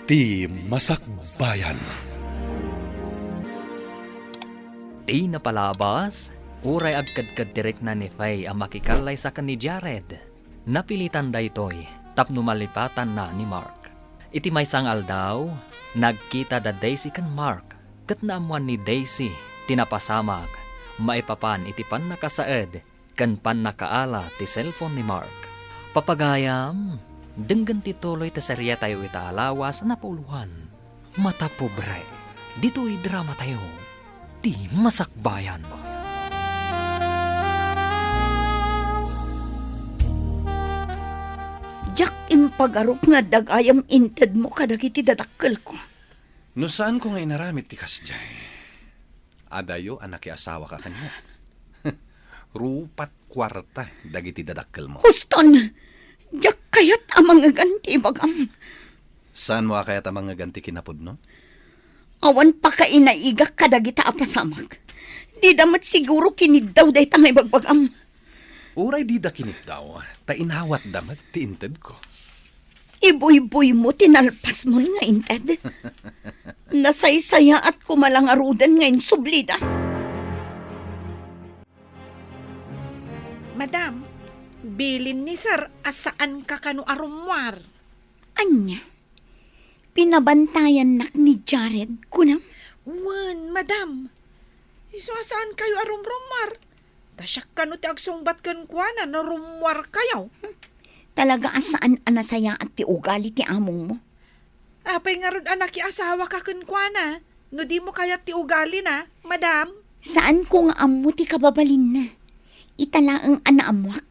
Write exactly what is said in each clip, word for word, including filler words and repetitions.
Ti Masakbayan. Ti napalabas, uray agkedked ti rikna ni Faye a makikallaysa ken ni Jared, napilitan daytoy tapno malipatanna ni Mark. Iti maysa nga aldaw, nagkita da Daisy ken Mark, ket naammoan ni Daisy ti napasamak maipapan iti pannakasaed ken pannakaala ti cellphone ni Mark. Papagayam, denggen ti tuloy ti serietayo ita a lawas a napauluan, Mata Pobre. Ditoy dramatayo, Ti Masakbayan. Diak impagarup nga adda gayam intedmo kadagiti dadakkelko. No saanko nga inaramid ti kasdiay, adayo a nakiasawaka kaniak. Rupat kuarta dagiti dadakkelmo. Huston! Diak kayat a mangegan ti ibagam. Saanmo a kayat a mangegan ti kinapudno? Awan pakainaigak kadagita a pasamak. Dida met siguro kiniddaw dayta nga ibagbagam. Uray dida kiniddaw, ta inawatda met ti intedko. Ibuybuymo ti nalpasmon nga inted. Nasaysayaat koma la ngaruden nga insublida. Madam, bilin ni Sir a saanka kano a rummuar. Ania? Pinabantayannak ni Jared, kunam? Wen, madam. Isu a saankayo a rumrummuar. Ta siak kano ti agsungbat kenkuana no rummuarkayo. Talaga a saan a nasayaat ti ugali ti amongmo. Apay ngarud a nakiasawaka kenkuana no dimo kayat ti ugalina, madam? Saanko nga ammo ti kababalinna. Ita laeng a naammoak.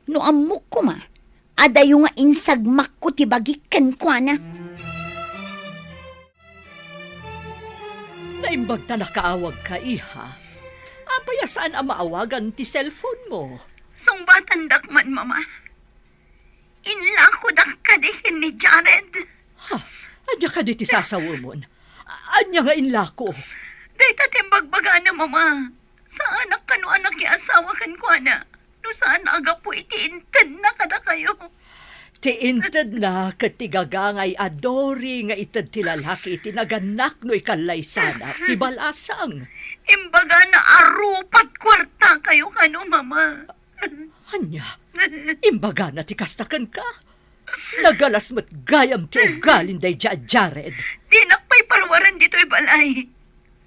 No ammok koma, adayo nga insagmakko ti bagik kenkuana. Naimbag ta nakaawagka, iha. Apay a saan a maawagan ti cellphone mo? Sungbatandak man, Mama. Inlakodak kadi ken ni Jared. Ha? Ania kadi ti sasawemon? Ania nga inlako? Dayta ti imbagbagana, Mama. Saanak kano a nakiasawa kenkuana no saan a gapu iti intedna kadakayo. Ti intedna ket ti gagangay a duri nga ited ti lalaki iti nagannak no ikallaysana ti balasang. Imbagana a rupat kuartakayo kano, Mama. Ania? Imbagana ti kasta kenka? Nagalas met gayam ti ugalin daydiay a Jared. Dinak pay paruaren ditoy balay.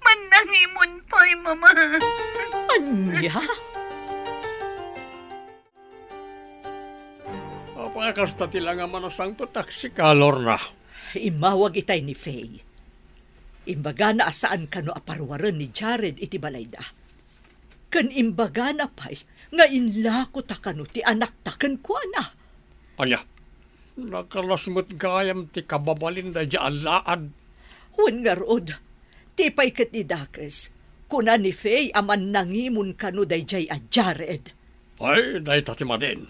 Mannangimon pay, Mama. Ania? Apay a kasta ti la nga manasangpetak sika, Lorna? Immawag itay ni Faye. Imbagana a saan kano a paruaren ni Jared iti balayda. Ken imbagana pay nga inlako ta kano ti anakta kenkuana. Ania, nakalas met gayam ti kababalin daydiay a laad. Wen ngarud, ti pay ket ni dakes, kuna ni Faye a mannangimon kano daydiay a Jared. Ay, dayta ti madin.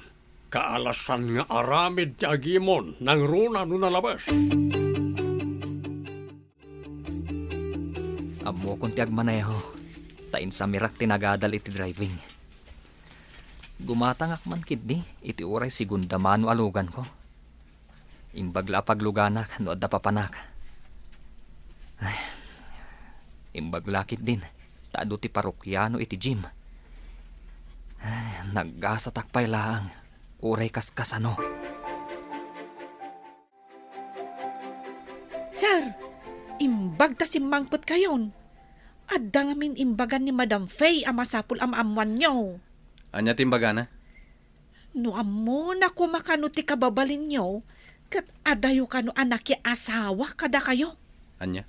Kaalasan nga aramid ti agimon nangruna no nalabes. Ammokon ti agmaneho, ta insamirak ti nagadal iti driving. Gumatangak man ketdi iti uray segunda mano a luganko. Imbag la a pagluganak no adda papanak. Ay, imbag la ketdin ta adu ti parokiano iti gym. Ay, naggasatak pay laeng, uray kaskasano. Sir, imbag ta simmangpetkayon. Adda ngamin imbagan ni Madam Faye a masapul a maammoanyo. Ania ti imbagana? No ammona koma kano ti kababalinyo, ket adayo kano a nakiasawa kadakayo. Ania?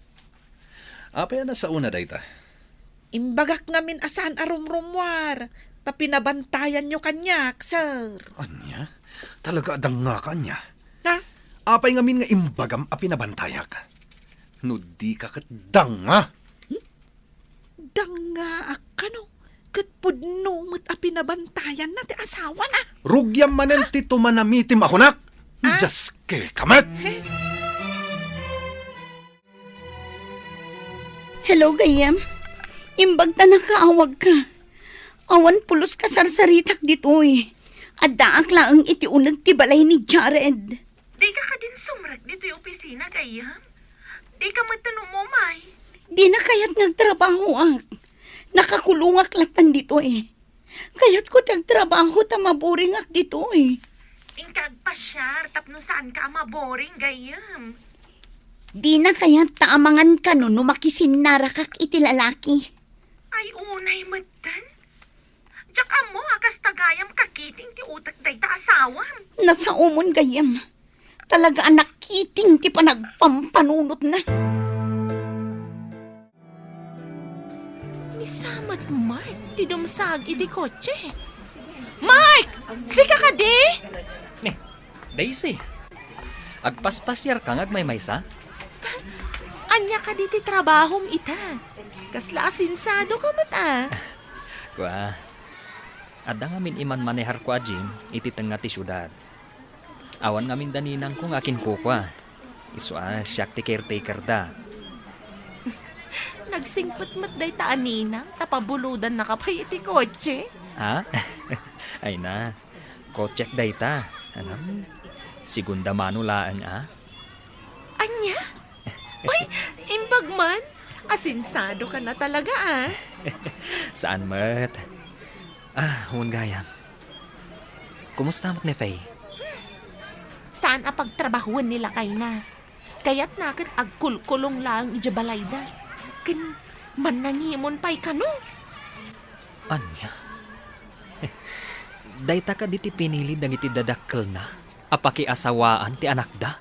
Apay a nasaona dayta? Imbagak ngamin a saan a rumrummuar, ta pinabantayanyo kaniak, sir. Ania? Talaga a dangngaka ania? Ha? Apay ngamin nga imbagam a pinabantayak? No dika ket danga! Dangaak kano, ket pudno met a pinabantayanna ti asawana. Rugiam manen ti tumanamitim a kunak. Ah? Dios ke kamet! Hello, gayyem. Imbag ta nakaawagka. Awan pulos kasarsaritak ditoy. Addaak laeng iti uneg ti balay ni Jared. Dika kadin sumrek ditoy opisina, gayyem? Dika met umumay? Dina kayat nga agtrabahoak. Nakakulongak lattan ditoy. Kayatko ti agtrabaho ta maboringak ditoy. Inka agpasiar tapno saanka a maboring, gayyem. Dina kayat ta amangan kano no makisinnarakak iti lalaki. Ay, unay metten. Diak ammo a kasta gayam kakiting ti utek dayta asawam. Nasaomon gayam. Talaga a nakiting ti panagpampanunotna. Ni sa met Mark ti dumsaag iti kotse. Mark! Sika kadi? Eh, Daisy, agpaspasiarka nga agmaymaysa? Ania kadi ti trabahom ita? Kasla asensadoka met a. Kua, adda ngamin imanmaneharko a gym iti tengnga ti siudad. Awan ngamin da ninangko nga akinkukua. Isu a siak ti caretakerda. Nagsingpet met dayta a ninang ta pabulodannaka pay iti kotse. Ha? Ay na, kotsek dayta. Ano? Segunda mano laeng a? Ania? Uy, imbag man. Asensadoka na talaga, a. Saan met? Ah, wen gayam. Kumusta met ni Faye? Saan a pagtrabahoen ni lakayna. Kayatna ket agkulkulong laeng idiay balayda. Ken mannangimon pay kano. Ania? Dayta kadi ti pinili dagiti dadakkelna a pakiasawaan ti anakda?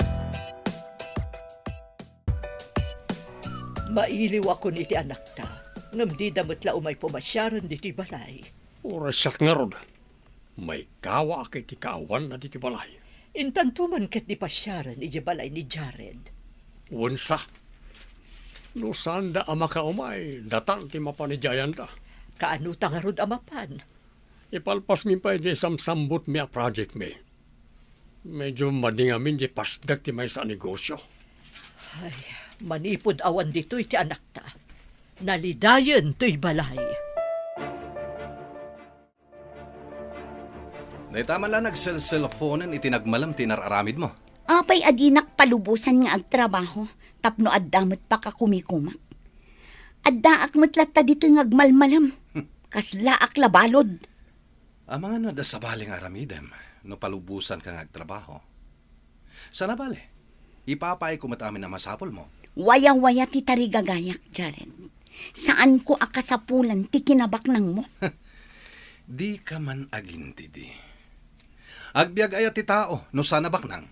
Mailiwakon iti anakta, ngem dida met la umay pumasiaren ditoy balay. Uray siak ngarud, maikkawaak iti kaawanna ditoy balay. Intanto man ket ti pasiaren idiay balay ni Jared. Wen sa. No saanda a makaumay, datan ti mapan idiay ayanda. Kaano ta ngarud a mapan? Ipalpasmi pay diay samsambutmi a projectmi. Medyo madi ngamin diay pasdek ti maysa a negosio. Ay, manipud awan ditoy ti anakta, nalidayen toy balay. Dayta man la nagselselfonen iti nagmalem ti inar-aramidmo. Apay a dinak palubosan nga agtrabaho tapno adda met pakakumikumak? Addaak met latta ditoy nga agmalmalem. Kaslaak la balud. Amangan no adda sabali nga aramidem no palubosanka nga agtrabaho. Sana bale, ipapaayko met amin a masapulmo. Wayawaya ti tarigagayak, Jared. Saanko a kasapulan ti kinabaknangmo. Dika man agintidi. Agbiag aya ti tao no saan a baknang?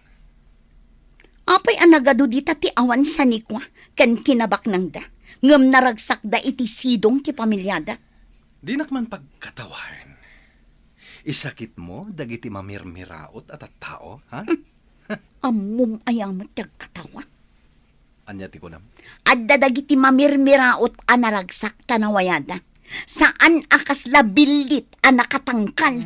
Apay a nagadu dita ti awan sanikua ken kinabaknangda, ngem naragsakda iti sidong ti pamiliada? Dinak man pagkatawaen. Isakitmo dagiti mamirmiraot a tattao, ha? Ammom aya met ti agkatawa? Ania ti kunam? Adda dagiti mamirmiraot a naragsak ta nawayada. Saan a kasla billit a nakatangkal.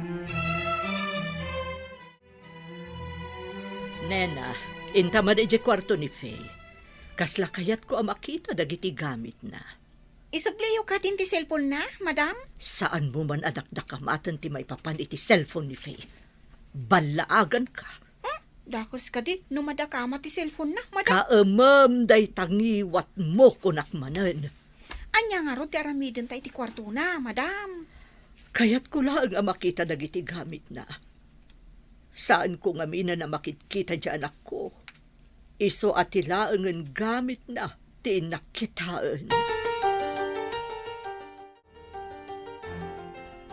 Nena, inta man idiay kuarto ni Faye. Kasla kayatko a makita dagiti gamitna. Isubliyo kadin ti cellphone-na, madam? Saanmo man a dakdakamaten ti maipapan iti cellphone ni Faye. Ballaaganka. Hmm? Dakes kadi no madakama ti cellphone-na, madam? Kaemem dayta ngiwatmo, kunak manen. Ania ngarud ti aramidenta iti kuartona, madam? Kayatko laeng a makita dagiti gamitna. Saanko ngamin a makitkita diay anakko. Isu a ti laengen gamitna ti innak kitaen.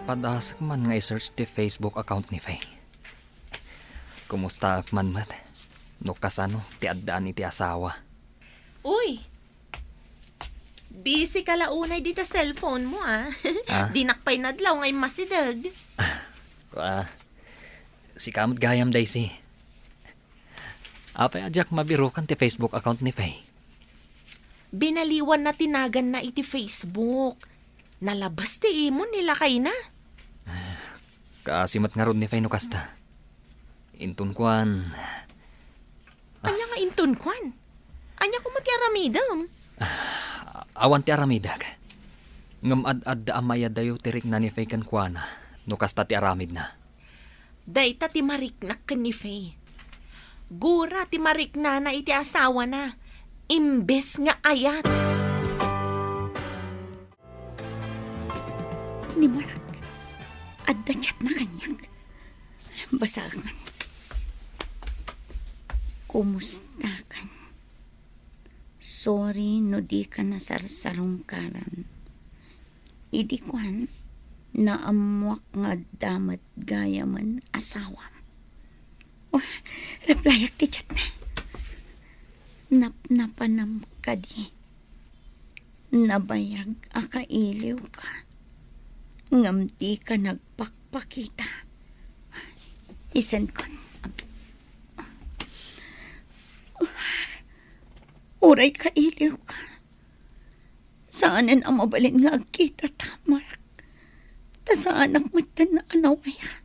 Padasek man nga i-search ti Facebook account ni Faye. Kumustaak man met no kasano ti addaan iti asawa. Uy! Busy ka la unay dita cellphone-mo, a. Ah? Dinak pay nadlaw nga immasideg. Ah, sika met gayam, Daisy. Apay a diak mabirukan ti Facebook account ni Faye? Binaliwanna ti naganna iti Facebook. Nalabas ti imon ni lakayna. Kaasi met ngarud ni Faye no kasta. Inton kuan. Ania nga inton kuan? Ania koma ti aramidem? Awan ti aramidek. Ngem ad-adda a mayadayo ti rikna ni Faye kenkuana no kasta ti aramidna. Dayta ti mariknak ken ni Faye. Gura ti mariknana iti asawana, imbes nga ayat. Ni Mark, adda chatna kaniak. Basaen. Kumustakan? Sorry no dika nasarsarungkaran. Idi kuan, naammuak nga adda met gayamen asawam. Oh, replyak ti chatna. Napnapanam kadi. Nabayag a kailiwka. Ngem dika nagpakpakita. Isendkon. Uray kailiwka. Saanen a mabalin nga agkitata, Mark. Ta saanak metten a nawayan.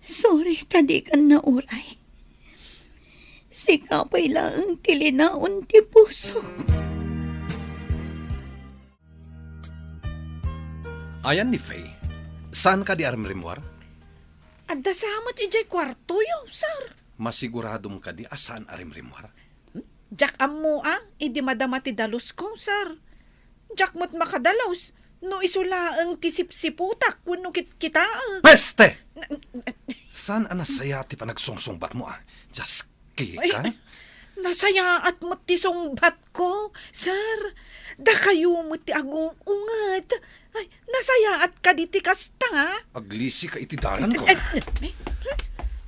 Sorry ta dikan nauray. Sika pay laeng ti linaon ti puso. Ayan ni Faye. Saan kadi a rimrimmuar? Adda sa met idiay kuartoyo, sir. Masiguradom kadi a saan a rimrimmuar? Diak ammo a, idi madama ti dalusko, sir. Diak met makadalus no isu laeng ti sipsiputak wenno kitkitaek. Peste! Na- Saan a nasayaat ti panagsungsungbatmo a? Dios, Kika? Ay, nasayaat met ti sungbatko, sir. Dakayo met ti agung-unget. Ay, nasayaat kadi ti kasta? Aglisika iti dalanko. Eh, eh, eh,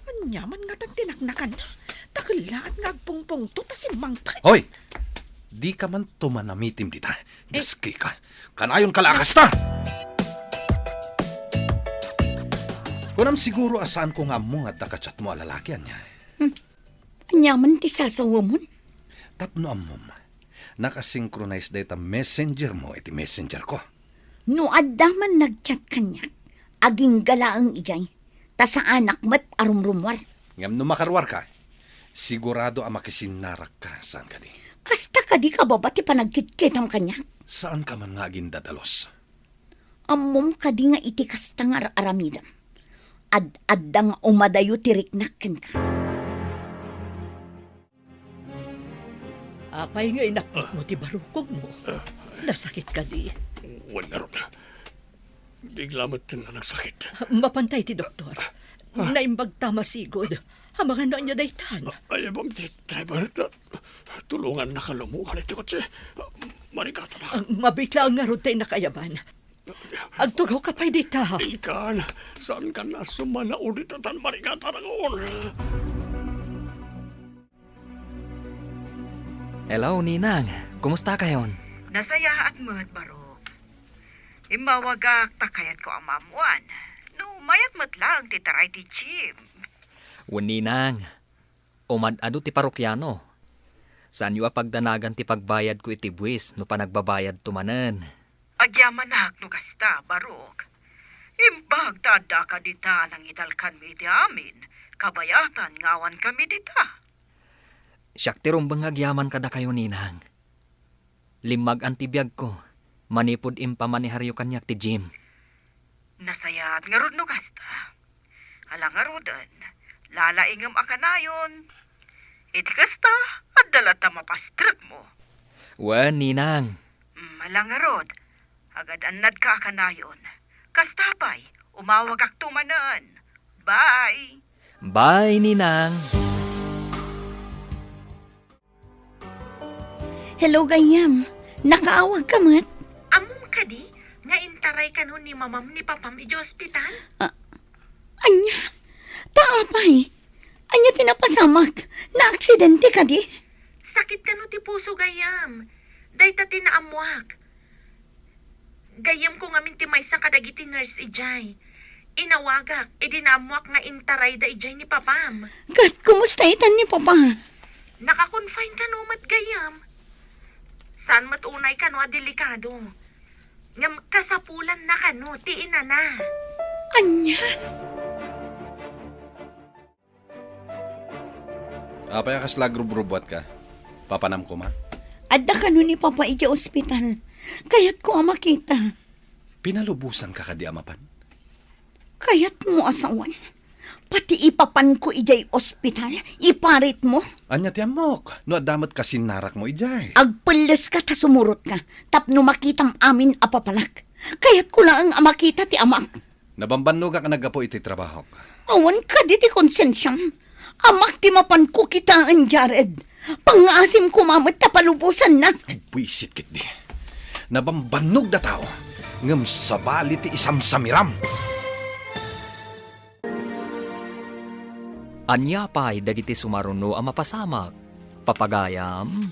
aniaman ngatan ti naknakanna? Dakellaat nga agpungpungto ta simmangpet. Hoy! Dika man tumanamitim dita. Dios, Kika. Kanayonka la a kasta! Kunam siguro a saanko nga ammo nga adda kachatmo a lalaki, ania? Hmm. Aniaman ti sasawamon? Tapno ammom, nakasynchronize dayta messenger mo iti messenger ko. No adda man nagchat kaniak, agingga laeng idiay, ta saanak met a rumrummuar. Ngem no makaruarka, sigurado a makisinnarakka, saan kadi? Kasta kadi kababa ti panagkitkitam kaniak? Saanka man nga agindadalus? Ammom kadi nga iti kasta nga ar-aramidem, ad-adda nga umadayo ti riknak kenka? Apay nga inapnotmo ti barukogmo? Nasakit kadi? Wen ngarud. Bigla met nga nagsakit. Mapantay ti doktor. Naimbag ta masigud. Amangan no ania daytan. Ay, abang ti driver. Tulongannaka lumukan iti kotse. Marikatana. Mabit laeng ngarud ti nakayaban. Agtugawka pay dita. Inkan, saankan a sumanaw dita tan marikatana. Hello, Ninang. Kumusta kayon? Nasayaat met, Barok. Immawagak ta kayatko a maammoan no mayat met laeng ti taray ti gym. Wen, Ninang. Umad-adu ti parokiano. Saanyo a pagdanagan ti pagbayadko iti buis no panagbabayadto manen. Agyamanak no kasta, Barok. Imbag ta addaka dita a nangitalkanmi iti amin, kabayatan nga awankami dita. Siak ti rumbeng nga agyaman kadakayo, Ninang. Limmagan ti biagko manipud impamaneharyo kaniak ti gym. Nasayaat ngarud no kasta. Ala ngaruden, lalaingem a kanayon. Iti kasta, adda latta mapastrekmo. Wen, Ninang. Mm, ala ngarud, agad-annadka a kanayon. Kasta pay, umawagakto manen. Bye! Bye, Ninang! Hello, gayyem. Nakaawagka met? Ammom kadi nga intaray kano ni mamam ni papam idiay ospital? Ah, ania? Ta apay? Ania ti napasamak? Naaksidente kadi? Sakit kano ti puso, gayyem? Dayta ti naammoak. Gayyemko ngamin ti maysa kadagiti nurse idiay. Inawagak idi naammoak nga intarayda idiay ni papam. Ket kumusta itan ni papa? Naka-confine kano met gayyem. Saan met unay kano a delikado. Ngem kasapulanna kano ti inana. Ania? Apay a kasla agrubrubuatka? Papanam koma? Adda kano ni papa idiay ospital. Kayatko a makita. Pinalubosanka kadi a mapan? Kayatmo a sawen. Pati ipapanko idiay ospital, iparitmo? Ania ti ammok? No adda met kasinnarakmo idiay. Agpelleska ta sumurotka, tapno makitam amin a papanak. Kayatko laeng a makita ti amak. Nabambannogak a naggapu iti trabahok. Awan kadi ti konsensiam. Amak ti mapanko kitaen, Jared. Pangngaasim koma met ta palubosannak. Buisit ketdi. Nabambannog dataw, ngem sabali ti isamsamiram. Ania pay dagiti sumaruno a mapasamak? Papagayam,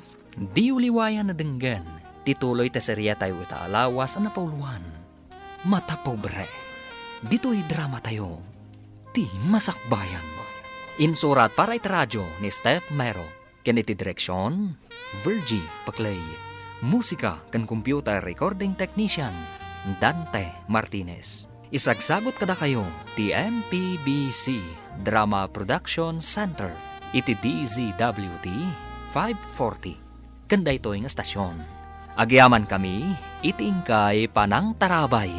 diyo liwayan a denggen ti tuloy ti seriatayo ita a lawas a napauluan. Mata Pobre. Ditoy dramatayo, Ti Masakbayan. Insurat para iti radio ni Steph Mero. Ken iti direksion, Virgie Paclay. Musika ken computer recording technician, Dante Martinez. Isagsagut kadakayo ti M P B C Drama Production Center iti D Z W T five forty. Ken daytoy nga estasion, agyamankami iti inkay panangtarabay.